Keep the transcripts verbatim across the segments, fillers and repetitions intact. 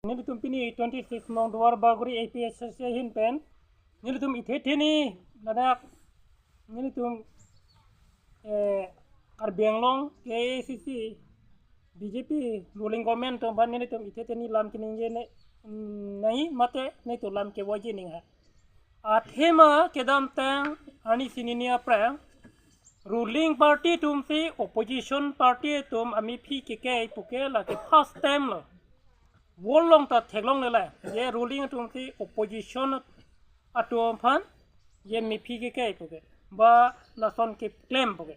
Nelitum pini twenty six nong Duar Bagori A P H L C ahin pen nelitum ithe theni ladak nelitum eh, Karbi Anglong K A A C C B J P ruling government atum aphan nelitum ithe theni lam keningje ne nai mate nelitum lam kevoiji ningha. Athema kedamtang arni sinini aphrang ruling party atum si opposition party atum amephi kekei puke lake first time lo. World along ta theklongle la. Je ruling atum si opposition atum aphan je mephi kekei puke ba lason keklem puke.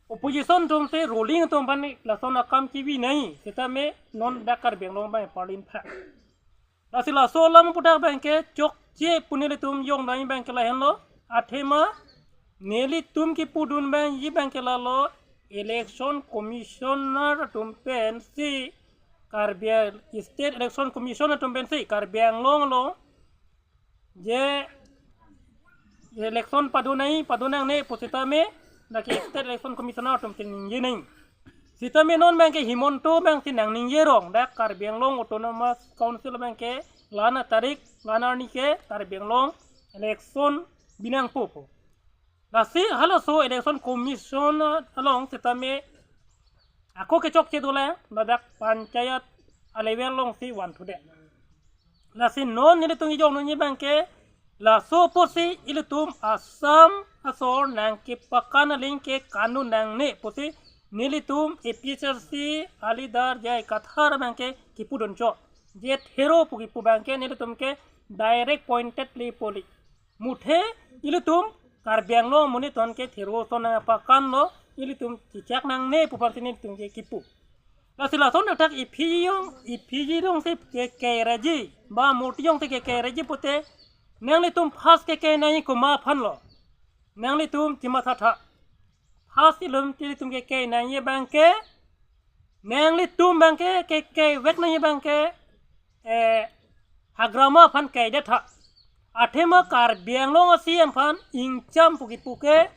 Opposition atum si ruling atum aphan lason akam kebi nai. Sitame non dak Karbi Anglong abang parlin pha. Lasi laso alam aputhak abangke chokche pu nelitum jong nai abangke lahenlo. Athema nelitum kipudun abang ji abangke lalo, election commissioner atum pensi Karbi, State Election Commission atum pensi Karbi Anglong along je election pado nai, pado nangne pu sitame lake State Election Commissioner atum si ningje nai. Sitame non abangke Himanta abang si nangningje rong dak Karbi Anglong Autonomous Council abangke la-an atarik, la-an arni ke Karbi Anglong election binang pupo. Lasi halaso Election Commission along sitame ako kechokche dolang ladak panchayat alevel along si vanthude. Lasi non nelitum ijong nunji abangke laso apotsi ilitum Assam asor nangkepakan aling ke kanun nangne pusi nelitum A P H L C a-leader J I Kathar abangke kipudun chot. Je thero pu kipu abangke nelitum ke direct pointedly poli. Muthe ilitum Karbi Anglong amonit atum ke thero ason nangpakanlo, ilitum chichak nangne pu aphansi nelitum ke kipu. Lasi lason athak iphi jong, iphi jong si kekei reji, ba murti jong si kekei reji pute, nanglitum first kekei nai komat aphanlo. Nanglitum chimathatha. First ilum ilitum kekei nai abangke, nanglitum abangke kekei vek nai abangke, eh, hagrama aphan keidet tha. Athema Karbi Anglong a-C M aphan ingcham pu kipu ke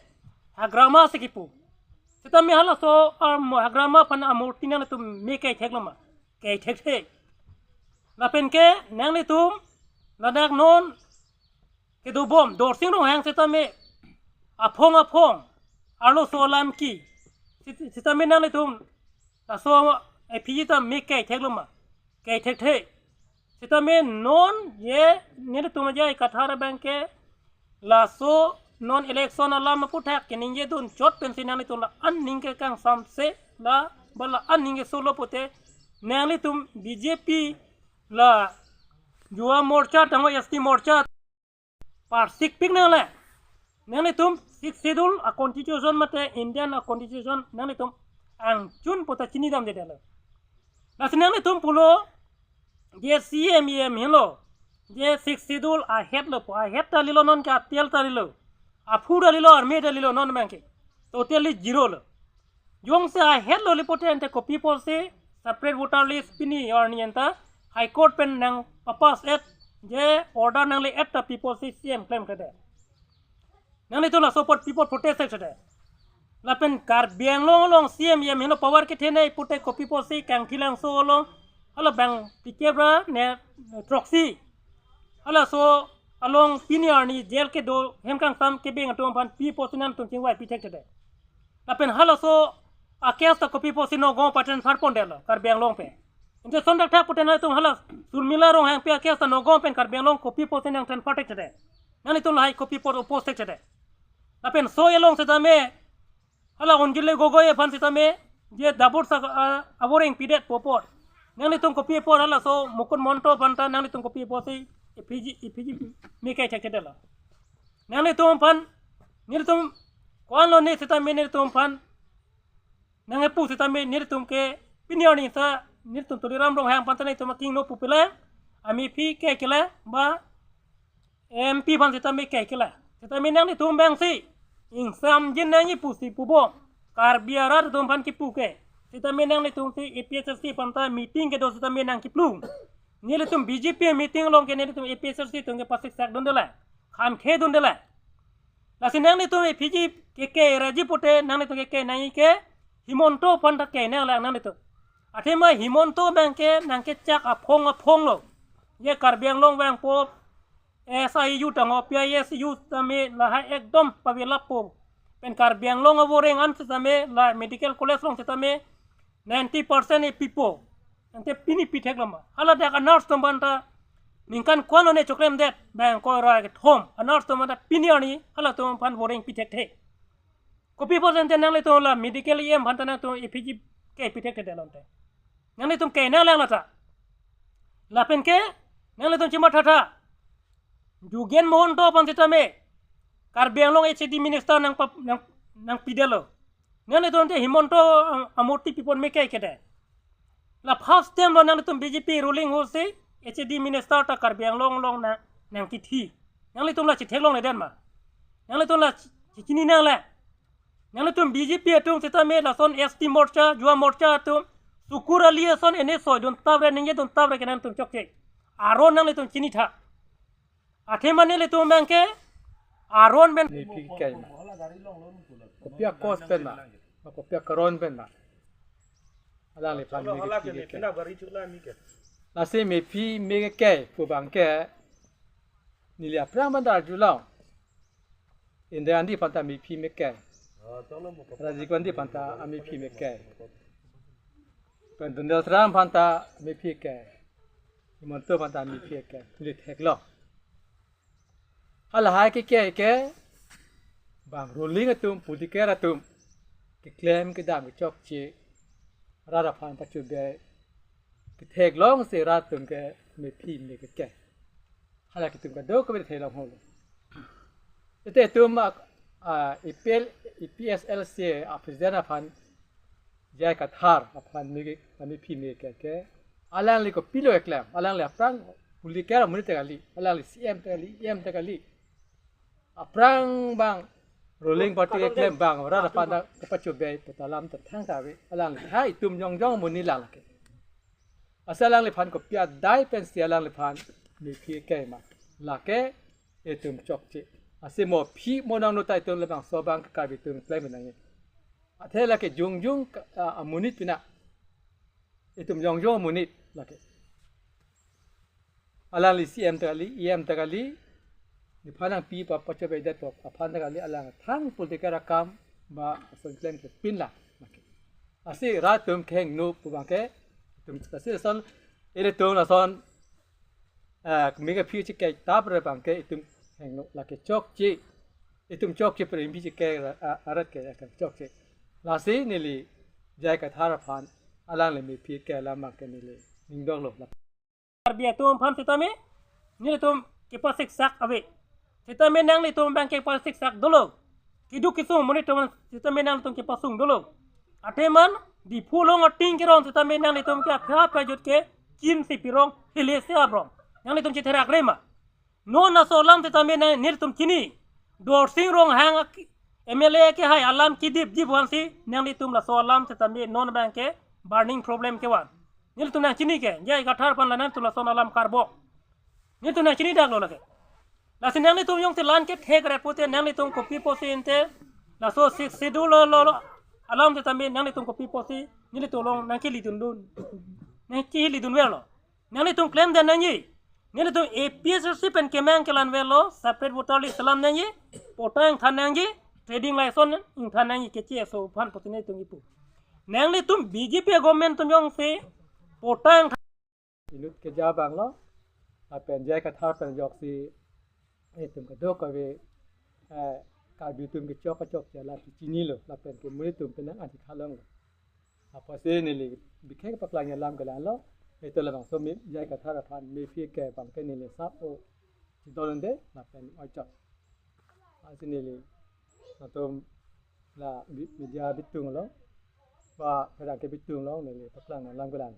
hagrama si kipu. Sitame halaso, um, hagrama aphan amurti nanglitum me kei thekloma? Kei thekthe. Lapen ke nanglitum ladak non kedobom Dorsing Ronghang sitame aphong aphong arloso alam ki. Sit-, sitame nanglitum laso A P H L C ta me kei thekloma? Kei thekthe. Sitame non je nelitum J I Kathar abangke laso non election alam aputhak keningje dun chot pensi nanglitum la-an aning kekangsamse la ba la-an aning kesolo pute nanglitum B J P la Yuva Morcha tangho S T Morcha parsik pik nangle. Nanglitum Sixth Schedule a-constitution mate Indian a-constitution nanglitum angchun puta chinidamdedetlo. Lasi nanglitum pulo je C M E M henlo, je Sixth Schedule ahet lo pu, ahet ta lilo, non ke atel ta lilo, aphu ta lilo, army ta lilo, non abangke totally zero lo. Jongsi ahet lo lipote ante kopi apotsi separate voter list pini arni anta High Court pen nangpapass-et, je order nangle-et ta pi apotsi C M klemkledet. Nanglitum laso apot pi apot protest thekthe. Lapen Karbi Anglong along C M E M henlo power kethenei pute kopi apotsi Kangthilangso along hala bang T K Bra ne throksi halaso along pini arni jail kedo hem kangsam kebeng atum aphan pi apotsi nanglitum chingvai pi thekthe. Lapen halaso a-case ta kopi apotsi Nagaon pen transfer pondetlo Karbi Anglong pen. Ante lason thakthak pute nanglitum hala Surmila Ronghangpi a-case ta Nagaon pen Karbi Anglong kopi apotsi nangtransfer thekthe? Nanglitum lahai kopi apot oppose thekthe? Lapen so along sitame hala Anjali Gogoi aphan sitame je dabur sak, ah, aboreng pidet pu apot nanglitum kopi apot, halaso Mukut Mahanta aphan ta nanglitum kopi apotsi A P H L C, A P H L C me kei thekthedetlo? Nanglitum aphan, nelitum ko-anlo ne sitame nelitum aphan nangkepu sitame nelitum ke pini arni ta nelitum Tuliram Ronghang aphan ta nelitum akingno pupelang, amephi kekela ba M P aphan sitame kekela. Sitame nanglitum abangsi ingsamjin nangji pusi pubom. Karbi arat atum aphan kipu ke. Sitame nanglitum si A P H L C aphan ta meeting kedo sitame nangkiplung. Nelitum B J P meeting along ke nelitum A P H L C atum ke pasiksak dundelang, khamkhe dundelang. Lasi nanglitum A P H L C kekei reji pute nanglitum kekei nangji ke Himanta aphan ta kei nanglang nanglitum. Athema Himanta abangke nangkechak aphong aphong lo. Ye Karbi Anglong vangpo S I U tangho P I S U tame lahai ekdom pavilappo. Pen Karbi Anglong avoreng an setame la medical college along setame ninety percent e pipo. Ante pini pithek lo ma. Hala dak a-nurse atum aphanta ningkan ko-an lo ne choklemdet. Bang ko ra kethom. A-nurse atum aphanta pini arni halatum aphan voreng pithekthe. Kopi apot ante nanglitum la medical E M aphanta nangtum A P G ke pithekthe lo ante. Nanglitum ke nanglang lata. Lapen ke nanglitum chimathatha. Jugen Mahanta aphan setame Karbi Anglong H A D minister nang pap-, nang, nangpidetlo. Nanglitum ante Himanta, uh, amurti pipon me ke kede. La first time lo nanglitum B J P ruling ahut si H A D minister ta Karbi Anglong along nang, nangkithi. Nanglitum la chitheklongledet ma. Nanglitum la chi-, chini nanglang. Nanglitum B J P atum setame lason S T Morcha, Yuva Morcha atum, Sukur Ali ason ene soi dun tavre ningje dun tavre ke nangtum chokche. Aron nanglitum chinitha. Athema nelitum abangke aron pen. Mephi kekai ma. Kopi a-cause pen ma. Ma kopi akaron pen ma. Alangliphan mephi kekai. Lasi mephi me kekai pu abangke neli aphrang aphanta arjulong. Indira Gandhi aphanta mephi me kekai. Rajiv Gandhi aphanta amephi me kekai. Pen Donald Trump aphanta mephi kekai. Himanta aphanta mephi kekai. Neli theklo. Halahai kekai ke bang ruling atum, politiker atum keklem kedam kechokche rat aphan pachobei ketheklong si rat atum ke mephi me kekai. Hala ke itum kadokave theklong holo. Ante itum a, a, E P L, E P S L C a president aphan J I Kathar aphan mege, amephi me kekai ke. Alangli kopilo keklem, alangli aphrang politiker amonit ta kali, alangli C M ta kali, E M ta kali. Aphrang bang ruling party keklem bang, rat aphan ta kapachobei pu alam ta thangta ave, alangli ha itum jongjong amonit lang lake. Lasi alangliphan kopi adai pensi alangliphan mephi kekai ma. Lake itum chokche. Lasi mo phi mo nangno ta itum labangso abang ke Karbi atum klem nangji. Athe lake jongjong ka, a, amonit pina. Itum jongjong amonit lake. Alangli C M ta kali, E M ta kali. Nephan nangpi pa pachobeidet aphan ta kali, alang thang politiker akam ba ason klem ke pin la. Lake. Lasi rat atum kehingno pu abangke, itum lasi lason, ilitum lason, eh, mega phi chike tapre abangke itum hingno lake chokche. Itum chokche pre mephi chike ra-, a-, arat ke, ke chokche. Lasi neli J I Kathar aphan alangli mephi ke alam abangke neli ningdoklo. Karbi atum aphan setame nelitum kepasiksak ave. Setame nanglitum abangke pasiksak dolo. Keduk kesung amonit atum setame nanglitum kepasung dolo. Athema Diphu along ating kerong setame nanglitum ke apha pajut ke chin si pirong hile se abrong. Nanglitum chitherak rema. Non laso alam setame nang nelitum chini. Dorsing Ronghang ak-, M L A kehai alam kedipji aphansi nanglitum laso alam setame non abangke burning problem kevan. Nelitum nangchini ke, J I Kathar aphan la nangtum lason alam karbok. Nelitum nangchini daklo lake. Lasi nanglitum jongsi la-an kethek repute nanglitum kopi apotsi ante, laso Sixth Schedule lo, lo, lo, alam setame nanglitum kopi apotsi nelitum along nangkilidun dun. Nangkilidunverlo. Nanglitum klemdet nangji. Nelitum A P H L C pen kemang kelanverlo, separate voter list selam nangji, patta ingthan nangji, trading license ingthan nangji, keche aso aphan putin nelitum kipu. Nanglitum B J P government atum jongsi patta ingthan inut keja abang lo, lapen J I Kathar pen ajoksi itum kadokave, eh, Karbi atum kechok kechokche alam chinilo, lapen ke amonit atum penang anti khalonglo. Apotsi neli bikhe paklang alam ke la-anlo, itum labangso me J I Kathar aphan mephi ke abangke neli sap-o chidolonde lapen oichot. Lasi neli latum la bi-, media bitung along, ba pherangke bitung along neli paklang alam ke la-an.